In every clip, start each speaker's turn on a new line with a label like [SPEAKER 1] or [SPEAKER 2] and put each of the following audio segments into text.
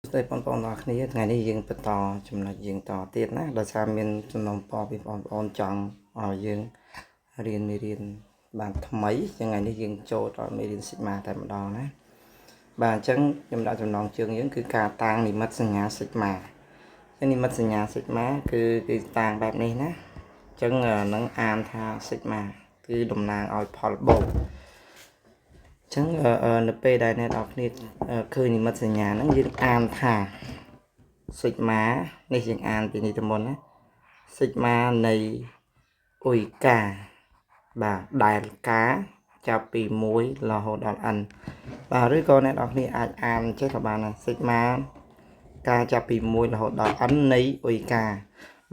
[SPEAKER 1] ស្តីបងប្អូនទាំងអស់គ្នាថ្ងៃនេះយើងបន្តចំណុចយើងតទៀតណាដោយសារមានសំណូមពរពីបងប្អូនចង់ឲ្យយើងរៀនមេរៀនបានថ្មីចឹងថ្ងៃនេះយើងចូលដល់មេរៀន Sigma តែម្ដងណាបាទអញ្ចឹងខ្ញុំដាក់ចំណងជើងយើងគឺការតាំងនិមិត្តសញ្ញា Sigma ចឹងនិមិត្តសញ្ញា Sigma គឺគឺតាំងបែបនេះណាអញ្ចឹងនឹងអានថា Sigma គឺតំណាងឲ្យផលបូកចឹងនៅពេលដែលអ្នកនរគ្នាឃើញនិមិត្តសញ្ញាហ្នឹងយើងអានថា sigma នេះយើងអានពីនេះទៅមុនណា sigma នៃអ៊ុយកាបាទដែលកាចាប់ពី1រហូតដល់ n បាទឬក៏អ្នកនរគ្នាអាចអានចេះក៏បានដែរ sigma ការចាប់ពី1រហូតដល់ n នៃអ៊ុយកា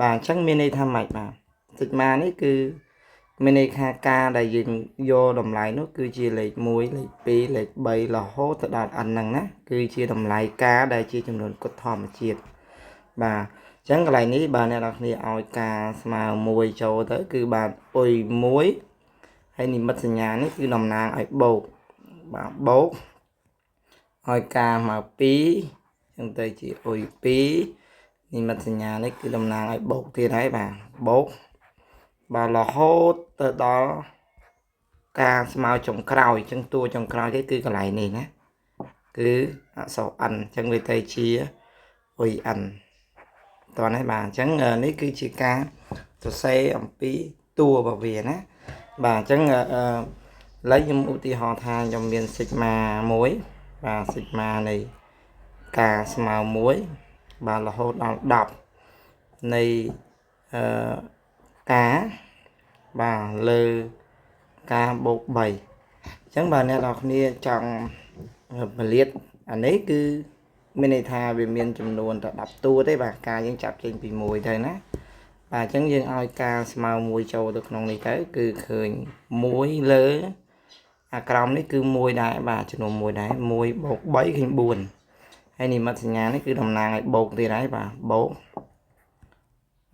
[SPEAKER 1] បាទអញ្ចឹងមានន័យថាម៉េចបាទ sigma នេះគឺមានន័យថាការដែលយើងយកតម្លៃនោះគឺជាលេខ1លេខ2លេខ3រហូតទៅដល់ n ហ្នឹងណាគឺជាតម្លៃការដែលជាចំនួនគត់ធម្មជាតិបាទអញ្ចឹងកន្លែងនេះបើអ្នកនរគ្នាឲ្យការស្មើ1ចូលទៅគឺបាទអ៊ុយ1ហើយនិមិត្តសញ្ញានេះគឺតំណាងឲ្យបូកបាទបូកឲ្យការមក2អញ្ចឹងទៅជាអ៊ុយ2និមិត្តសញ្ញានេះគឺតំណាងឲ្យបូកទៀតហើយបាទបូកបាទរហូតទៅដល់ការស្មើចុងក្រោយអញ្ចឹងតួចុងក្រោយគេគឺកន្លែងនេះណាគឺអក្សរ n អញ្ចឹងវាទៅជាអ៊ុយ n តោះនេះបាទអញ្ចឹងនេះគឺជាការសរសេរអំពីតួរបស់វាណាបាទអញ្ចឹងអឺឥឡូវខ្ញុំឧទាហរណ៍ថាខ្ញុំមាន sigma 1បាទ sigma នៃការស្មើ1បាទរហូតដល់10នៃអឺការបាទលើការបូក3អញ្ចឹងបាទអ្នកនរគ្នាចង់ពលាតអានេះគឺមានន័យថាវាមានចំនួនតែ10តួទេបាទការយើងចាប់ចេញពី1ទៅណាបាទអញ្ចឹងយើងឲ្យការស្មើ1ចូលទៅក្នុងនេះទៅគឺឃើញ1លើអាក្រោមនេះគឺ1ដែរបាទចំនួន1ដែរ1បូក3ឃើញ4ហើយនិមិត្តសញ្ញានេះគឺតំណាងឲ្យបូកទៀតហើយបាទបូក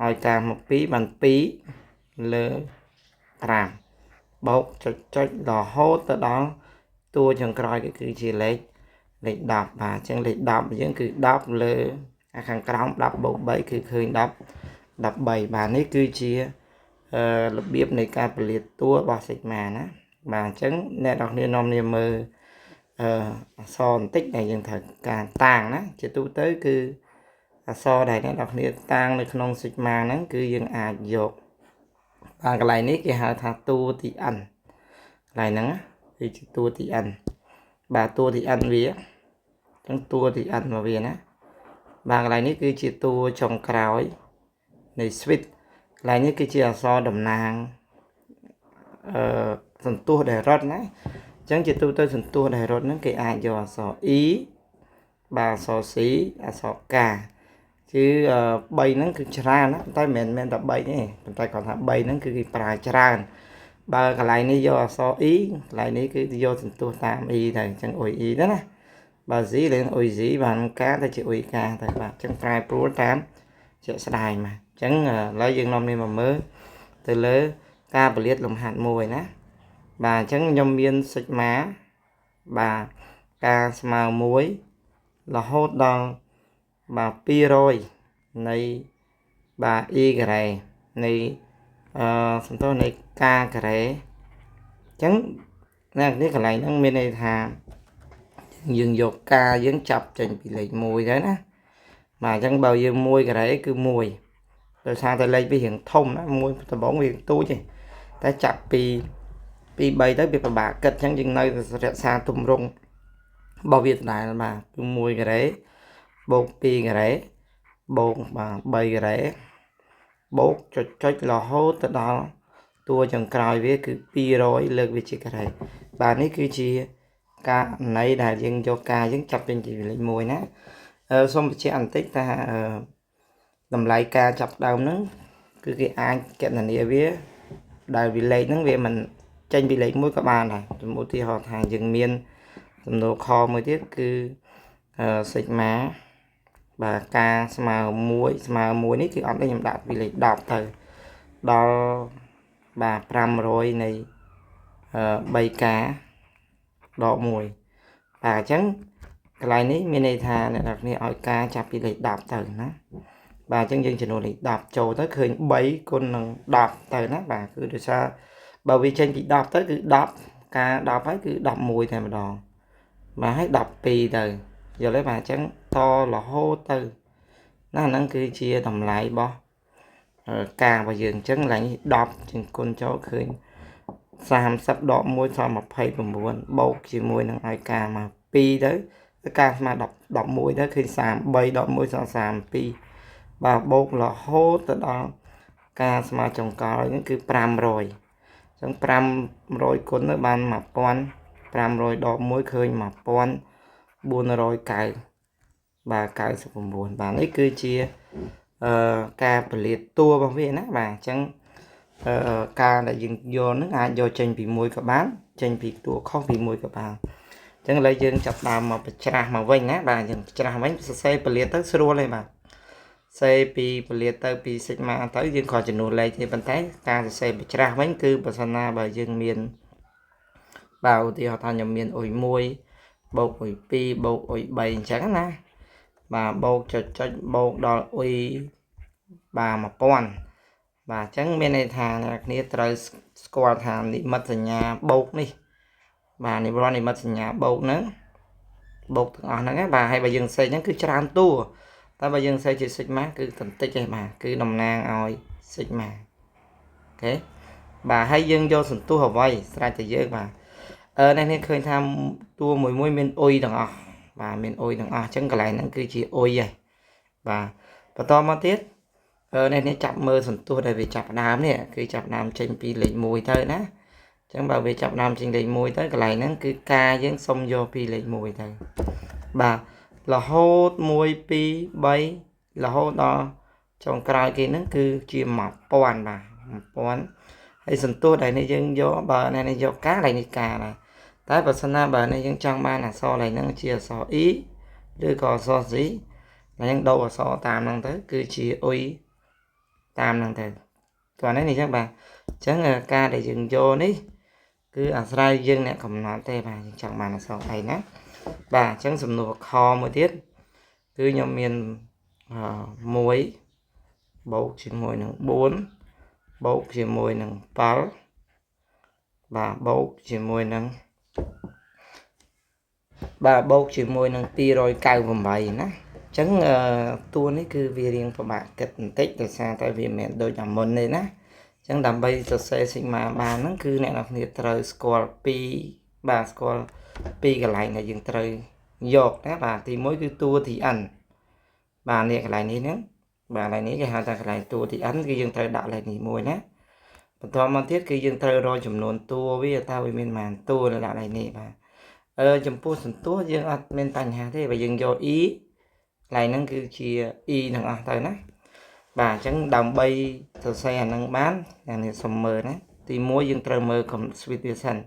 [SPEAKER 1] ឲ្យការមក2បាន2លើ5បូកចុចចុចរហូតទៅដល់តួចុងក្រោយគឺជាលេខលេខ10បាទអញ្ចឹងលេខ10យើងគឺ10លើអាខាងក្រោម10បូក3គឺឃើញ10 13បាទនេះគឺជាអឺរបៀបនៃការពលាតតួរបស់ sigma ណាបាទអញ្ចឹងអ្នកនរគ្នានាំគ្នាមើលអឺអក្សរបន្តិចដែលយើងត្រូវការតាំងណាជាទូទៅគឺអក្សរដែលអ្នកនរគ្នាតាំងនៅក្នុង sigma ហ្នឹងគឺយើងអាចយកបាទកន្លែងនេះគេហៅថាតួទី n កន្លែងហ្នឹងគឺជាតួទី n បាទតួទី n វាអញ្ចឹងតួទី n មកវាណាបាទកន្លែងនេះគឺជាតួចុងក្រោយនៃ switch កន្លែងនេះគឺជាអក្សរតំណាងអឺសន្ទុះដែលរត់ណាអញ្ចឹងជាទូទៅសន្ទុះដែលរត់ហ្នឹងគេអាចយកអក្សរ E បាទអក្សរ C អក្សរ K គឺ3ហ្នឹងគឺច្រើនណាតែមិនមែនតែ3ទេប៉ុន្តែគាត់ថា3ហ្នឹងគឺគេប្រើច្រើនបើកន្លែងនេះយកអក្សរ E កន្លែងនេះគឺយកសន្ទុះតាម E ទៅអញ្ចឹង E ទៅណាបើ Z លេង Z បាន K ទៅជា K ទៅបាទអញ្ចឹងប្រែប្រួលតាមជាក់ស្ដែងបាទអញ្ចឹងឥឡូវយើងនាំនេះមកមើលទៅលើការពលាតលំហាត់មួយណាបាទអញ្ចឹងខ្ញុំមាន sigma បាទការស្មើ1រហូតដល់បាទ200នៃបាទ e ការ៉េនៃអឺសំទោសនៃ k ការ៉េអញ្ចឹងអ្នកនេះកន្លែងហ្នឹងមានន័យថាយើងយក k យើងចាប់ចេញពីលេខ1ទៅណាបាទអញ្ចឹងបើយើង1ការ៉េគឺ1ដោយសារតែលេខវារៀងធំណាមួយដំបងវាទូចទេតែចាប់ពី2 3ទៅវាពិបាកគិតអញ្ចឹងយើងនៅរក្សាទម្រង់របស់វាដដែលបាទគឺ1ការ៉េបូក2ការ៉េបូកបាទ3ការ៉េបូកចុចចុចរហូតទៅដល់តួចុងក្រោយវាគឺ200លើកវាជាការ៉េបាទនេះគឺជាករណីដែលយើងយកការយើងចាប់ចេញពីលេខ1ណាសូមបញ្ជាក់បន្តិចថាតម្លៃការចាប់ដើមហ្នឹងគឺគេអាចកណនាវាដែលវាលេខហ្នឹងវាមិនចេញពីលេខ1ក៏បានដែរជំឧទាហរណ៍ថាយើងមានសំណួរខមួយទៀតគឺ sigma បាទការស្មើ1ស្មើ1នេះគឺអត់ទេខ្ញុំដាក់ពីលេខ10ទៅដល់បាទ500នៃ 3k ដក1បាទអញ្ចឹង កន្លែងនេះមានន័យថាអ្នកនរគ្នាឲ្យការចាប់ពីលេខ10ទៅណាបាទអញ្ចឹងយើងចំនួនលេខ10ចូលទៅឃើញ3គុណនឹង10ទៅណាបាទគឺដោយសារបើវាចេញពី10ទៅគឺ10ការ10ហើយគឺ11តែម្ដងបាទហើយ12ទៅយល់ទេបាទអញ្ចឹងតរហូតទៅណាហ្នឹងគឺជាតម្លៃរបស់ការរបស់យើងអញ្ចឹងកន្លែងនេះ10ជាងគុណចូលឃើញ30ដក1សល់29បូកជាមួយនឹងឲ្យការមក2ទៅការស្មើ10 11ទៅឃើញ33ដក1សល់32បាទបូករហូតទៅដល់ការស្មើចុងក្រោយហ្នឹងគឺ500អញ្ចឹង500គុណទៅបាន1500ដក1ឃើញ1490បាទ99បាទនេះគឺជាអឺការពលាតតួរបស់វាណាបាទអញ្ចឹងអឺការដែលយើងយកនឹងអាចយកចេញពីមួយក៏បានចេញពីតួខុសពីមួយក៏បានអញ្ចឹងឥឡូវយើងចាប់ដើមមកប្រច្រាស់មកវិញណាបាទយើងប្រច្រាស់វិញសរសេរពលាតទៅស្រួលហើយបាទសេពីពលាតទៅពី sigma ទៅយើងគ្រាន់ចំនួនលេខទេប៉ុន្តែការសរសេរប្រច្រាស់វិញគឺបើសិនណាបើយើងមានបាទឧទាហរណ៍ថាខ្ញុំមានអ៊ុយ1បូកអ៊ុយ2បូកអ៊ុយ3អញ្ចឹងណាបាទបូកចុចចុចបូកដល់អ៊ុយបាទ1000បាទអញ្ចឹងមានន័យថាអ្នកគ្នាត្រូវស្គាល់ថានិមិត្តសញ្ញាបូកនេះបាទនិវរនិមិត្តសញ្ញាបូកហ្នឹងបូកទាំងអស់ហ្នឹងណាបាទហើយបើយើងសេកហ្នឹងគឺច្រើនតួតែបើយើងសេកជា sigma គឺតន្តិចឯងបាទគឺតំណាងឲ្យ sigma OK បាទហើយយើងយកសន្ទុះអ្វីស្រេចតែយើងបាទអឺអ្នកនេះឃើញថាតួមួយមួយមានអ៊ុយទាំងអស់បាទមានអ៊ុយទាំងអស់អញ្ចឹងកន្លែងហ្នឹងគឺជាអ៊ុយហើយបាទបន្តមកទៀតអឺនេះនេះចាប់មើលសន្ទុះដែលវាចាប់ដើមនេះគឺចាប់ដើមចេញពីលេខ1ទៅណាអញ្ចឹងបើវាចាប់ដើមចេញលេខ1ទៅកន្លែងហ្នឹងគឺការយើងសុំយកពីលេខ1ទៅបាទរហូត1 2 3រហូតដល់ចុងក្រោយគេហ្នឹងគឺជា1000បាទ1000ហើយសន្ទុះដែលនេះយើងយកបើនេះយកការឡើយនេះការដែរតែបើសិនណាបើនេះយើងចង់បានអក្សរឡើយហ្នឹងជាអក្សរ E ឬក៏អក្សរ Z ហើយយើងដូរអក្សរតាមហ្នឹងទៅគឺជាអ៊ុយតាមហ្នឹងទៅតោះនេះអញ្ចឹងបាទអញ្ចឹងការដែលយើងយកនេះគឺអាស្រ័យយើងអ្នកកំណត់ទេបាទយើងចង់បានអក្សរអីណាបាទអញ្ចឹងសំណួរខមួយទៀតគឺខ្ញុំមាន1បូកជាមួយនឹង4បូកជាមួយនឹង7បាទបូកជាមួយនឹងបាទបូកជាមួយនឹង298ណាអញ្ចឹងតួនេះគឺវារៀងពិបាកគិតបន្តិចដោយសារតែវាមិនមែនដូចអាមុនទេណាអញ្ចឹងដើម្បីសរសេរ sigma បានហ្នឹងគឺអ្នកនរគ្នាត្រូវស្គាល់ពីរបាទស្គាល់ពីរកន្លែងដែលយើងត្រូវយកណាបាទទី1គឺតួទី n បាទនេះកន្លែងនេះហ្នឹងបាទកន្លែងនេះគេហៅថាកន្លែងតួទី n គឺយើងត្រូវដាក់លេខនេះមួយណាបន្ទាប់មកទៀតគឺយើងត្រូវរកចំនួនតួវាតើវាមានប៉ុន្មានតួនៅដាក់លេខនេះបាទអឺចំពោះសន្ទុះយើងអត់មានបញ្ហាទេបើយើងយក e កន្លែងហ្នឹងគឺជា e ទាំងអស់ទៅណាបាទអញ្ចឹងដើម្បីសរសេរអាហ្នឹងបានយ៉ាងនេះសុំមើលណាទី1យើងត្រូវមើល switch វាសិន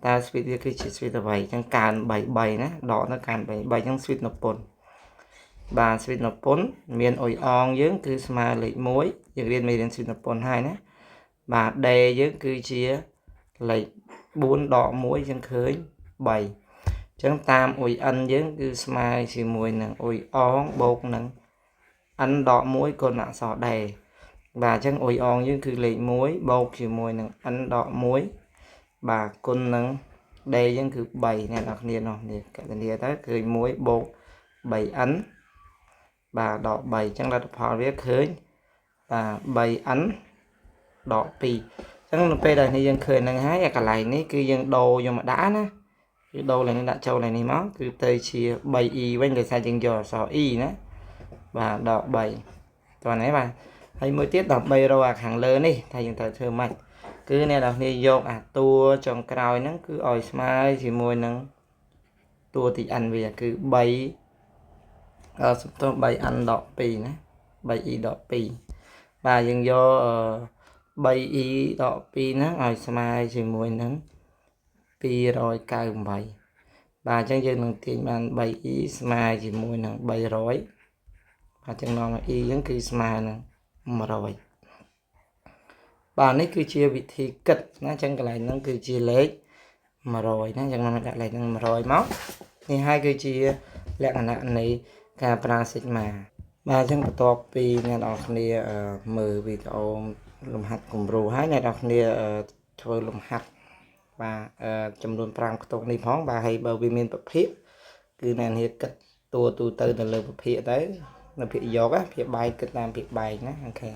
[SPEAKER 1] តើ switch វាគឺជា switch អ្វីអញ្ចឹងកើន3 3ណាដកទៅកើន3 3អញ្ចឹង switch នពុនបាទ switch នពុនមានអ៊ុយអងយើងគឺស្មើលេខ1យើងរៀនមេរៀន switch នពុនហើយណាបាទ D យើងគឺជាលេខ4ដក1យើងឃើញ3អញ្ចឹងតាមអ៊ុយ n យើងគឺស្មើជាមួយនឹងអ៊ុយអងបូកនឹង n ដក1គុណអក្សរ d បាទអញ្ចឹងអ៊ុយអងយើងគឺលេខ1បូកជាមួយនឹង n ដក1បាទគុណនឹង d យើងគឺ3អ្នកនរគ្នានោះនេះកណនាទៅឃើញ1បូក 3n បាទដក3អញ្ចឹងលទ្ធផលវាឃើញបាទ 3n ដក2អញ្ចឹងនៅពេលដែលនេះយើងឃើញហ្នឹងហើយអាកន្លែងនេះគឺយើងដូរយកមកដាក់ណាគឺដូរឡើងនេះដាក់ចូលឡើងនេះមកគឺទៅជា 3e វិញដោយសារយើងយកអក្សរ e ណាបាទដក3តោះនេះបាទហើយមួយទៀតដើម្បីរកអាខាងលើនេះថាយើងត្រូវធ្វើម៉េចគឺអ្នកនរគ្នាយកអាតួចុងក្រោយហ្នឹងគឺឲ្យស្មើជាមួយនឹងតួទី n វាគឺ3អឺសំទោស 3n ដក2ណា 3e ដក2បាទយើងយក 3e ដក2ហ្នឹងឲ្យស្មើជាមួយនឹង298បាទអញ្ចឹងយើងនឹងទាញបាន 3e ស្មើជាមួយនឹង300បាទអញ្ចឹងនាំឲ្យ e ហ្នឹងគឺស្មើនឹង100បាទនេះគឺជាវិធីគិតណាអញ្ចឹងកន្លែងហ្នឹងគឺជាលេខ100ណាអញ្ចឹងមកដាក់លេខហ្នឹង100មកនេះហើយគឺជា លក្ខណៈនៃការប្រើ sigma បាទអញ្ចឹងបន្ទាប់ពីអ្នកនរគ្នាមើលវីដេអូលំហាត់គំរូហើយអ្នកនរគ្នាធ្វើលំហាត់បាទចំនួន5ខ្ទង់នេះផងបាទហើយបើវាមានប្រភេទគឺអ្នកនាងគិតតួទូទៅនៅលើប្រភេទទៅនៅភាគយកភាគបែកគិតតាមភាគបែកណាOK។